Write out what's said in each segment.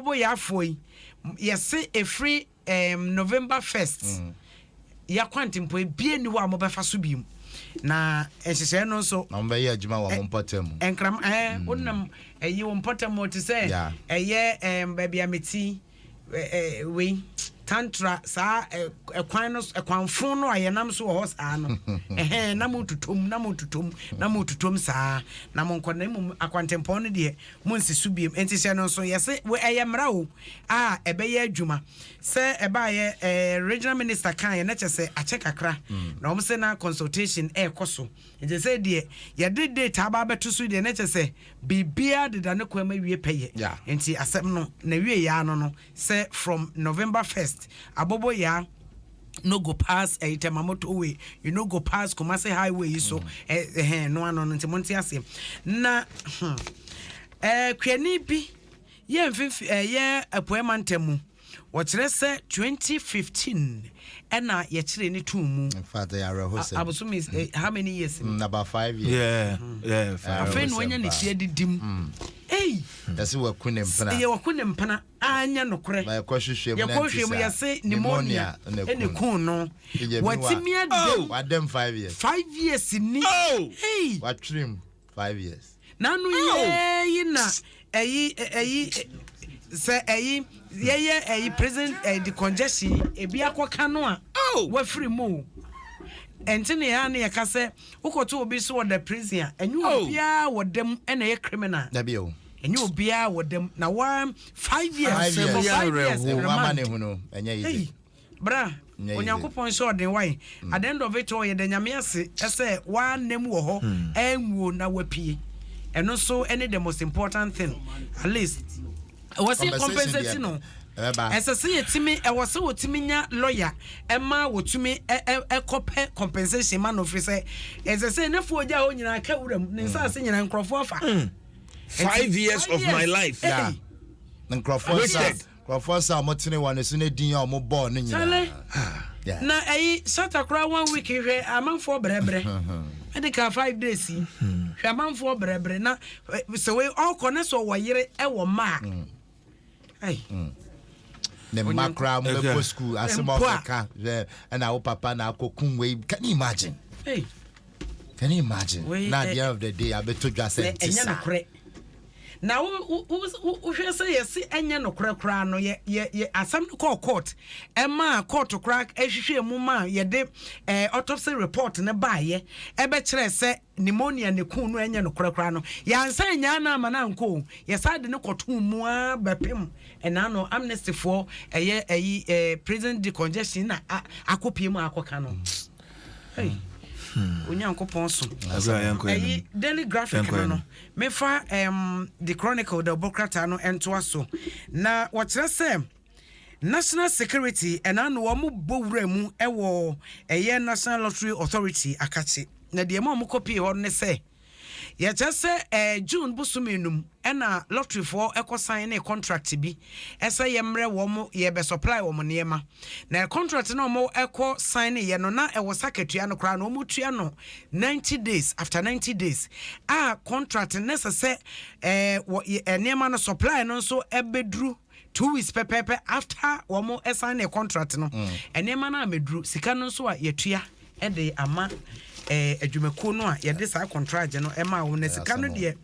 Aboboyaafoɔ yi, yɛse ɛfiri um, November 1st, yɛakwantempɔn ebie ni hɔ a mobɛfa so biom. Na nhyehyɛeɛ no nso. Na wɔbɛyɛ adwuma wɔ mo mpɔtam. Nkram ɛɛ wonam ɛyi wo mpɔtam te sɛ ɛyɛ ɛɛm baabi a meti ɛɛ wei tantra saa ɛkwan no ɛkwanfo no a yɛnam so wɔ hɔ saa no, ɛhɛn, na mo tutom na mo tutom na mo tutom saa na mo nkɔ, na mmom akwantempɔn no deɛ, mo nsi so biem. Nti hyɛ no nso, yɛse ɛyɛ mmara o a ɛbɛyɛ adwuma sɛ ɛbaayɛ ɛɛ regional minister kan yɛ na kyɛ sɛ akyɛ kakra na wɔn sɛ na consultation ɛɛkɔ so. Nti sɛ deɛ yɛde date aba abɛto so deɛ, na kyɛ sɛ biribiara deda ne kwan mu awie pɛyɛ. Nti asɛm no na wie yaa no sɛ from November 1st, Aboboyaa no go pass ɛyi Tema motorway, you no go pass Kumasi highway yi so. Ɛhɛn no ano no, nti mo nte aseɛ. Na kuani bi yɛ mfimfi ɛyɛ Apuɛ mantam mu, wɔkyerɛ sɛ 2015 ɛna yɛkyerɛ ne tum mu. In fact, ɛyɛ awerɛhosɛm. Abosom is how many years? About 5 years. Yeah, 5. Afei na wanya ne ti adidim. Ei! Yɛsɛ waku ne mpena. Yɛ waku ne mpena anyɛ nokorɛ. Na yɛkɔhwehwɛ mu na yɛkɔhwɛ mu nti saa, yɛse pneumonia ɛna ɛna kun kun no. Ɛgya bi watumi adam wadam 5 years. 5 years ni. Oh! Ei! Watwerem 5 years. N'ano yɛyi na ɛyi sɛ ɛyi yɛyɛ ɛyi prison decongestion ebi akɔka no a Oh! wafiri mu o. Ɛnti ne yɛa ne yɛka sɛ wokɔto obi so wɔ da prison a, ɛnyɛ Oh! obiara wɔ dam ɛna ɛyɛ criminal. Dabi o. Ɛnyɛ obiara wɔ dam na wa 5 years 5 years. For 5 years Ewu ama remand. ne hu no, ɛnyɛ Hey, easy. bra. Nyɛ easy. Onyankopɔn hyɛ ɔden wae. At the end of it all, yɛda Nyame ase ɛsɛ woanam wɔ hɔ ɛnwuo na wapue. Ɛno nso ɛne the most important thing. At least ɛwɔ sɛ Compensation compensate deɛ, no. ɛbɛba. Ɛsɛ sɛ yɛtumi, ɛwɔ sɛ wɔtumi nya lawyer ɛma wɔtumi ɛkɔpɛ compensation ma no, firi sɛ ɛsɛ sɛ nefoɔ ogya hɔ nyinaa ka wura mu ne nsaase nyinaa nkurɔfoɔ afa. 5 years of my life. Hey. Yeah. Nkurɔfoɔ nsa Wasted. nkurɔfoɔ nsa a wɔtene wɔn so ne din a wɔn bɔɔ no Sale. nyinaa. Yeah. Na ɛyi sata koraa one week, hwɛ amanfoɔ brɛbrɛ ɛde ka 5 days yi, hwɛ amanfoɔ brɛbrɛ na sɛ wei ɔkɔ ne sɛ ɔwɔ yere ɛwɔ mma a, ɛy. Ne mma koraa mo bɛkɔ school asɛm a Mpo a. ɔbɛka hwɛ ɛna wo papa na akɔ kum wei. Can you imagine? Hey. Can you imagine? Wei, Na at the end of the day, abɛtɔ dwa sɛ na nte ɛnyɛ saa. nokorɛ na wohwɛ sɛ yɛse ɛnyɛ nokorɛ koraa no, yɛ asɛm no kɔɔ court, ɛma court koraa ɛhwehwɛ mu ma yɛde autopsy report no baayɛ ɛbɛkyerɛ sɛ pneumonia ne kun no. Ɛnyɛ nokorɛ koraa no, yɛansa nyaa no ama no ankɔ o, yɛsa de no kɔtoo mu a bɛpem ɛna no amnestyfoɔ ɛyɛ ɛyi prison decongestion na akɔpie mu a akɔka no. Hey, Onyankopɔn so. Asɛ yɛnkɔ ɛyi anim. Daily Graphic Yɛnkɔ no anim. mefa the Chronicle the ɔbɔ no ntoa so na wɔkyerɛ sɛ National Security ɛna no wɔn bɔ wura mu ɛwɔ ɛyɛ National Lottery Authority akakye. Na deɛ ma wɔn kɔpie hɔ no ne sɛ yɛkyerɛ sɛ June bosome num ɛna lotteryfoɔ ɛkɔ sign ne contract bi ɛsɛ yɛmmerɛ wɔn yɛbɛ supply wɔn nneɛma. Na contract na wɔn ɛkɔ sign ne yɛ no na ɛwɔ sakatua no koraa na wɔn tua no 90 days, after 90 days a contract ne sɛ wɔ nneɛma no supply no nso ɛbɛduru 2 weeks pɛpɛɛpɛ after wɔn ɛsign ne contract no. Nneɛma no a mɛduru, sika no nso a yɛtua ɛde ama adwumakuo no a yɛde saa contract no ɛma wɔn na sika no deɛ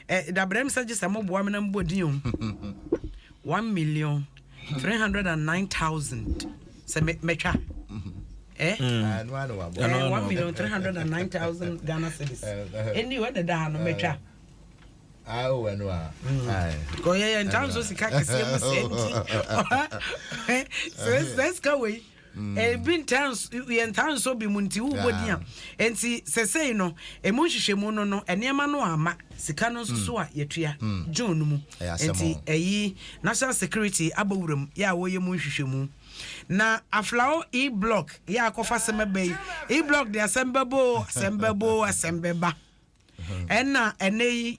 dabrɛ m sɛ gye sɛ moboa me na mbɔ din o, 1,309,000 sɛ mɛtwa Ah, no ano wabɔ. 1,309,000 Ghana cedis ɛni wɔ deda ha no mɛtwa. Ah, oh, ɛno a. Aye. Kɔyɛ yɛ nta nso sika kɛseɛ mu sɛ nti sɛ sika wei ebi nta nso yɛ nta nso bi mu nti wobɔ din a nti sɛsɛi no emu nhwehwɛmu no nneɛma no ama sika no nso so a yɛtua June no mu. Ɛyɛ asɛm Nti o. ɛyi National Security abɔ wuram yɛ a wɔyɛ mu nhwehwɛmu. Na Aflao E Block yɛ akɔfa asɛm ɛbɛ yi, E Block de asɛm bɛbɔ o, asɛm bɛbɔ o, asɛm bɛba. Ɛna ɛnɛ yi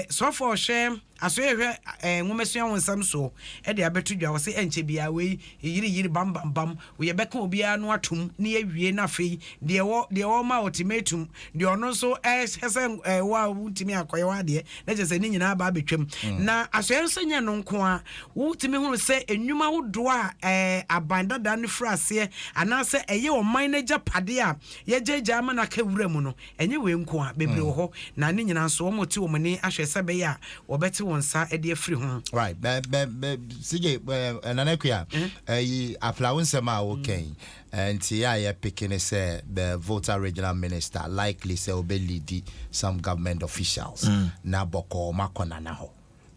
sɔfo a ɔhwɛ Asoɛeɛ hwɛ eh, nwomasua ho nsɛm soɔ de abɛto dwa. Wɔse ɛnkyɛ biara wei yiri yiri bam bam bam, yɛbɛka obiara ano atom na yɛawie na afei deɛ wɔ deɛ wɔma ultimatum, deɛ ɔno nso ɛhyɛ sɛ eh, wo a wontumi akɔyɛ w'adeɛ na kyerɛ sɛ ne nyinaa aba abɛtwam. Mm. Na asoɛeɛ nso nyɛ no nko a, wotumi hunu sɛ nnwuma ahodoɔ a eh, aban dada no firi aseɛ anaasɛ ɛyɛ ɔman no agyapadeɛ a yɛgyaagyaa ama no aka wura mu no, Ɛnyɛ wei nko a, bebree wɔ hɔ, na ne nyinaa nso, wɔrete wɔn ani ahwɛ sɛ ɛbɛyɛ a wɔbɛte wɔn nsa de afiri ho. Right. Bɛ bɛ bɛ CJ ɛ Nana Akua, ɛyi afla wo nsɛm a woka yi, nti a yɛ peke ne sɛ the Volta Regional Minister likely sɛ ɔbɛ leadi some government officials na bɔkɔɔ ɔmo akɔ Nana hɔ.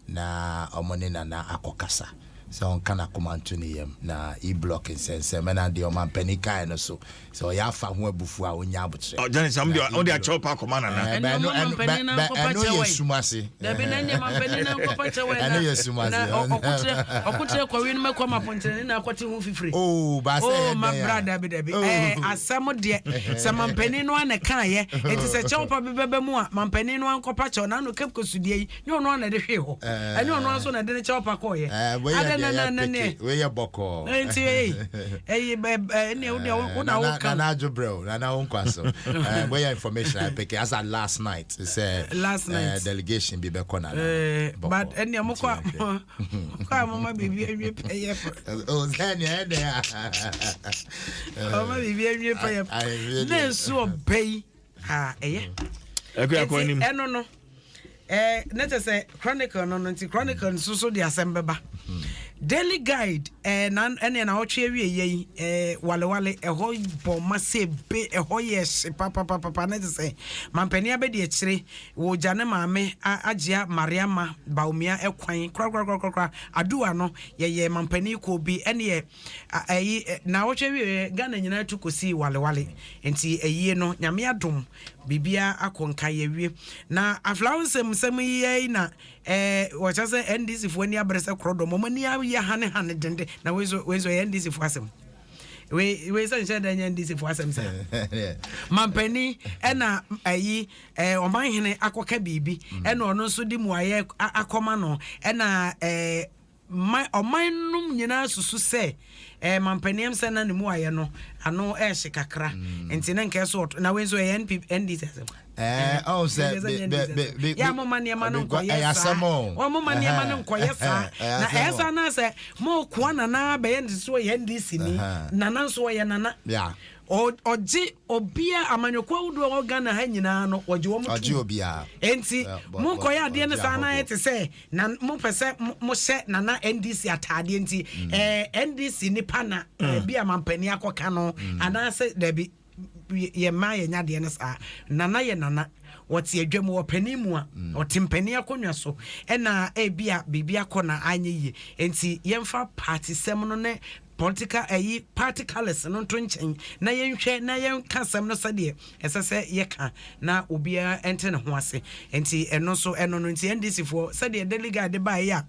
Na ɔmo ne Nana akɔkasa sɛ ɔnka n'akoma nto ne yam na E-block nsɛnsɛm ɛna deɛ ɔmanpanin kaeɛ no so sɛ ɔyɛ afa ho abufuo a ɔnnya aboterɛ. Ɔ Janice, Na wode E-block akyɛw pa akɔma Nana. Ɛɛ Ɛne bɛ ɛno ɔma ɛno bɛ mampanin no bɛ ankɔpa ɛno kyɛw yɛ ɛ. sum ase. Dabi na ɛneɛ mampanin no ankɔpa kyɛw ɛ Ɛno na yɛ sum ase. na ɔkokyerɛ ɔkokyerɛ kɔwe no mɛkɔ ma ponkyerɛne na akɔte ho fifire. Oh ba sɛ Oh ɛyɛ ma dɛn bra a. dabi dabi ɛɛ Oh. asɛm deɛ sɛ mampanin no ana kaayɛ eti sɛ kyɛw pa bi bɛbɛ mu a mampanin no ankɔpa kyɛw na ano Cape Coast deɛ yi nyɛ ɔno ana de hwee hɔ ɛnyɛ ɔno nso na ɛde ne kyɛw pa kɔɔyɛ adɛ na na na ne wei yɛ bɔkɔɔ nti ɛyi ɛyi bɛ ɛne wo deɛ wo na wo ka nana adwo brɛ o nana wo nkwa so wei yɛ information I pick as at last night sɛ last night delegation bi bɛkɔ nana bɔkɔɔ but ɛne mo kɔ kɔ a moma biribi awie pɛyɛ oh sɛ ne ɛdɛ a ɔma biribi awie pɛyɛ na nsu ɔbɛ yi Ah, ɛyɛ. Ɛkɔ akɔ anim. Ɛno no. Ɛɛ ne kyɛ sɛ chronicle no no nti chronicle nso so de asɛm bɛba. Daily guide ɛɛ na ɛne na ɔtwe awie yɛ yi ɛɛ walewale ɛhɔ bɔ ma se be ɛhɔ yɛ hye papapapa ne kyɛ sɛ mampanin abɛdi akyire wɔ gya ne maame agyea Mariama Bawumia ɛkwan korakorakorakora aduwa no yɛyɛ mampanin kɔɔ bi ɛne yɛ Ayi naawɔtwe awieɛ Ghana nyinaa tu kɔsii walewale nti ayie no Nyame adom biribiara akɔ nka yɛawie na aflao nsɛm nsɛm yi yɛi na eh, wɔkyɛ sɛ NDC foɔ ani abere sɛ korɔdɔm wɔn ani ayɛ hane hane dende na wei nso wei nso ɛyɛ NDC foɔ asɛm wei wei sɛ nhyɛ dɛ nyɛ NDC foɔ asɛm saa mampanin ɛna ayi eh, ɔmanhene akɔka biribi ɛna ɔno nso de muayɛ akɔma no ɛna eh, Ma ɔman nom nyinaa susu sɛ ɛɛ mampanin sɛ na ne mu ayɛ no ano ɛɛhye kakra mm. nti ne nkɛɛ so ɔto na wei nso ɛyɛ NP NDC asɛm. Ɛɛ ɔn sɛ be be be be yɛ mo ma nneɛma no nkɔyɛ saa wɔn mo ma nneɛma no nkɔyɛ saa na ɛyɛ saa na sɛ mo koa nana bɛyɛ ne so ɔyɛ NDC ni nana nso ɔyɛ nana. Ɔgye obia amanyɔkuo ahodoɔ a ɛwɔ Ghana ha nyinaa no wɔgye wɔn Ɔgye tom. obiara. Enti Ɛ, bɔ, bɔ, mokɔyɛ adeɛ no ɔgye saa na ayɛ ahɔhoɔ. te sɛ na mopɛ sɛ mo- mohyɛ Nana NDC ataadeɛ nti ɛɛ NDC nipa na ɛɛ bi a mampanin akɔka no anaasɛ dabi yɛ yɛ mmaa yɛnya adeɛ no saa. Nana yɛ Nana. Wɔte adwa mu, wɔ panin mu a, ɔte mpanin akonnwa so ɛna ebi a biribi akɔ na anyɛ yie. Enti yɛmfa paatisɛm no ne Political ayi party colours no nto nkyɛn na yɛnhwɛ na yɛnka asɛm no sɛdeɛ ɛsɛ sɛ yɛka na obiara nte ne ho ase. Nti ɛno nso ɛno no nti NDC foɔ sɛdeɛ Daily Guide de baeɛ a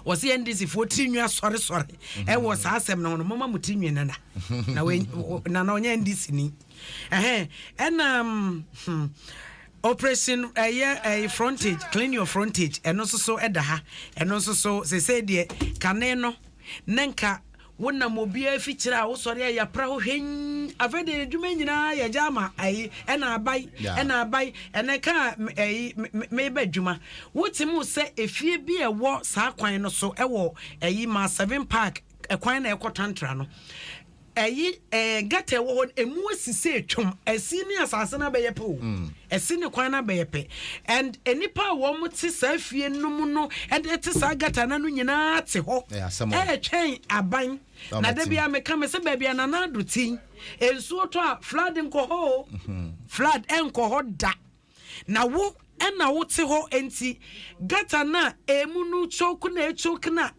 wɔsi NDC foɔ tiri nwi asɔresɔre ɛwɔ saa asɛm no ho no moma mo tiri nwi nana na wei nana ɔnyɛ NDC ni ɛhɛn ɛna hmm, Operation ɛyɛ ɛyɛ frontage clean your frontage ɛno nso so ɛda ha ɛno nso so sese deɛ kane no na nka wonam obiara fikyerɛ a wosɔre a yɛapra hɔ hwɛn afei deɛ adwuma nyinaa yɛgya ama ayi ɛna abae ɛna abae ɛna ka ɛyi meba adwuma wote mu sɛ efie bi a ɛwɔ saa kwan no so ɛwɔ ɛyi ma seven park ɛkwan na ɛkɔ tantra no Ɛyi ɛɛ gutter ɛwɔ hɔ no emu asi sɛ etwam. Ɛsi ne asase no abɛyɛ pɛ o. Mm. Ɛsi ne kwan no abɛyɛ pɛ. And nnipa a wɔn te saa fie no mu no ɛde te saa gutter no ano nyinaa te hɔ. Ɛretwɛn aban. Na da bi a meka me sɛ baabi a Nana Addo ti nsuo tɔ a flood nkɔ hɔ o. Mm-hmm. Flood ɛnkɔ hɔ da. Na wo na wote hɔ nti, gutter no a emu no choke na echoke na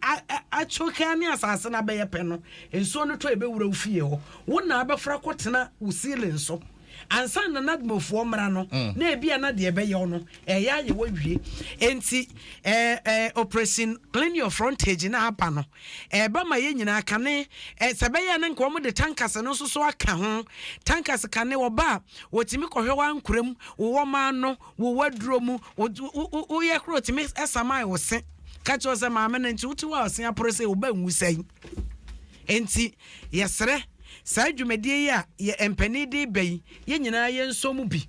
achoke ne asase no abɛyɛ pɛ no, nsuo no tɔ ɛbɛwura wo fie hɔ. Wo na abɛfra kɔtena wo ceiling so. Ansa na NADMOfoɔ mmra no, na ebi a na deɛ ɛbɛyɛ no ɛyɛ ayɛ wɔwie. Enti Operation Clean Your Frontage na aba no, ɛɛba ma yɛn nyinaa kane sɛ ɛbɛyɛ ne nka wɔn de tankers no nso so aka ho. Tankers kane wɔba a, wɔtumi kɔhwɛ wɔn ankora mu, wowɔ maa no, wowɔ aduro mu, woyɛ koro tumi ɛsaman wo se. Ka kyerɛ sɛ maame no nti wote hɔ a ɔse aporo sɛ woba nwu sɛn. Enti yɛsrɛ saa dwumadie yi a yɛ mpanin de ba yi, yɛn nyinaa yɛnsɔ mu bi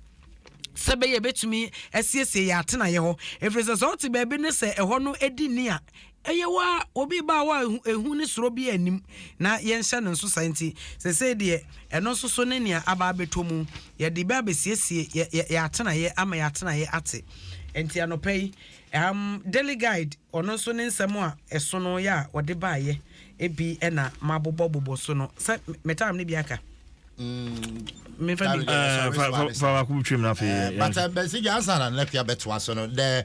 sɛ bɛyɛ bɛtumi asiesie yɛ atenaeɛ hɔ, ɛfiri sɛ wote baabi ne sɛ ɛhɔ no di ni a, ɛyɛ wa obi ba hɔ a ehu ne soro bi anim na yɛnhyɛ no nso saa. Nti sɛsɛ deɛ ɛno nso so ne nea aba abɛtɔ mu, yɛde bɛ abɛsiesie yɛ atenaeɛ ama yɛ atenaeɛ ate. Nti anɔpa yi Daily Guide, ɔno nso ne nsɛm a ɛso no yɛ a wɔde baayɛ ebi ɛna mabobɔbobɔ so no sɛ me time ne bi aka mefa bi. Fa baako twam na afei. But basically, ansa na Nepia bɛtoa so no, the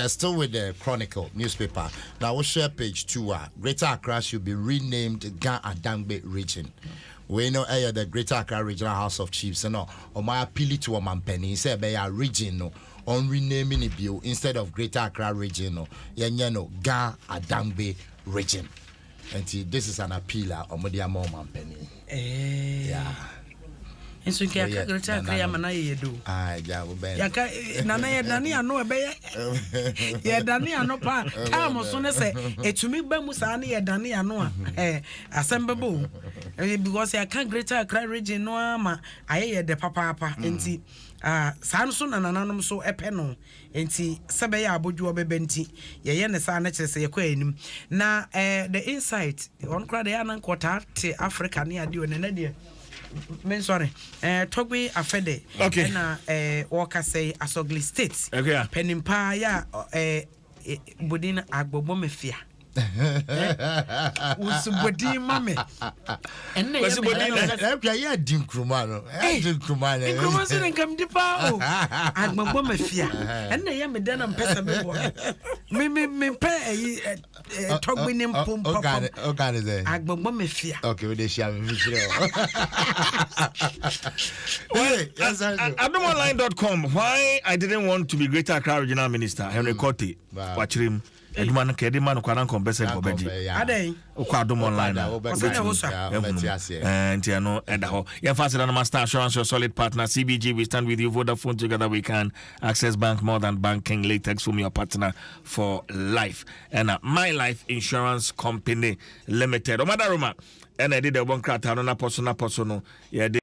still with the Chronicle newspaper. Now, we share page 2. Greater Accra should be renamed Ga Adangbe Region. We know the Greater Accra Regional House of Chiefs no, ɔmo appeal to ɔmampanin sɛ ɛbɛyɛ region no on renaming it bio instead of Greater Accra Region no, yɛnyɛ no Ga Adangbe Region. And this is an appeal a ɔmo de ama ɔmampanin. Yeah. Nso nka yɛka Greater Accra yɛ ama no ayɛ yɛ do. Ah, ja, wo bɛn. Yɛka nana yɛdane ano, ɛbɛyɛ yɛdane ano paa time so ne sɛ ɛtumi ba mu saa ne yɛdane ano a asɛm bɛbɔ o, because yɛka Greater Accra Region no ama ayɛ yɛ dɛ papaapa. Nti saa nso na nananom so ɛpɛ no, nti sɛ bɛyɛ abodwoɔ bɛbɛ nti yɛyɛ ne saa no kyerɛ sɛ yɛkɔ anim. Na The Insight, ɔno koraa deɛ ɛyɛ a na nkɔtaa te Africa ne adeɛ o, ne nɛ deɛ mensɔre Togbe Afede ɛna wɔkasa yi, Asogli State panimpa yɛ a bodin no agbɔbɔ mafia wosu bodin ma me ɛnna Kwasi yɛ bodin me. Ɛkura yɛ di nkuruma no. Yɛ di nkuruma no. Nkuruma nso ne nkam di paa o, agbɔbɔ mafia ɛnna yɛ me dɛ na mpɛ sɛ mebɔ no me mepɛ ɛyi Togbe ne mpom pɔpɔm. Ɔka ne sɛ. Agbɔbɔ mafia. Okay, o de hyia mi fi kyerɛ o. Well, Yes, I do. Adomonline.com, why I didn't want to be Greater Accra Regional Minister, Henry Quartey, wakyerɛ mu. Adwuma no kɛde ma no kwana nkɔmpɛ sɛ nkɔbɛgye. Adɛn? Wokɔ Adom Online a, Ɔsɛ na ɛwɔ so a. Ɛhunu. Nti ɛno ɛda hɔ. Yɛmfa aseda no ma Star Assurance, your solid partner, CBG, we stand with you, Vodafone, together we can, Access Bank, more than banking, Latex Foam, your partner for life, ɛna My Life Insurance Company Limited. Ɔmadaroma ɛna ɛde dɛ wɔbɔ nkrataa no napɔ so no yɛde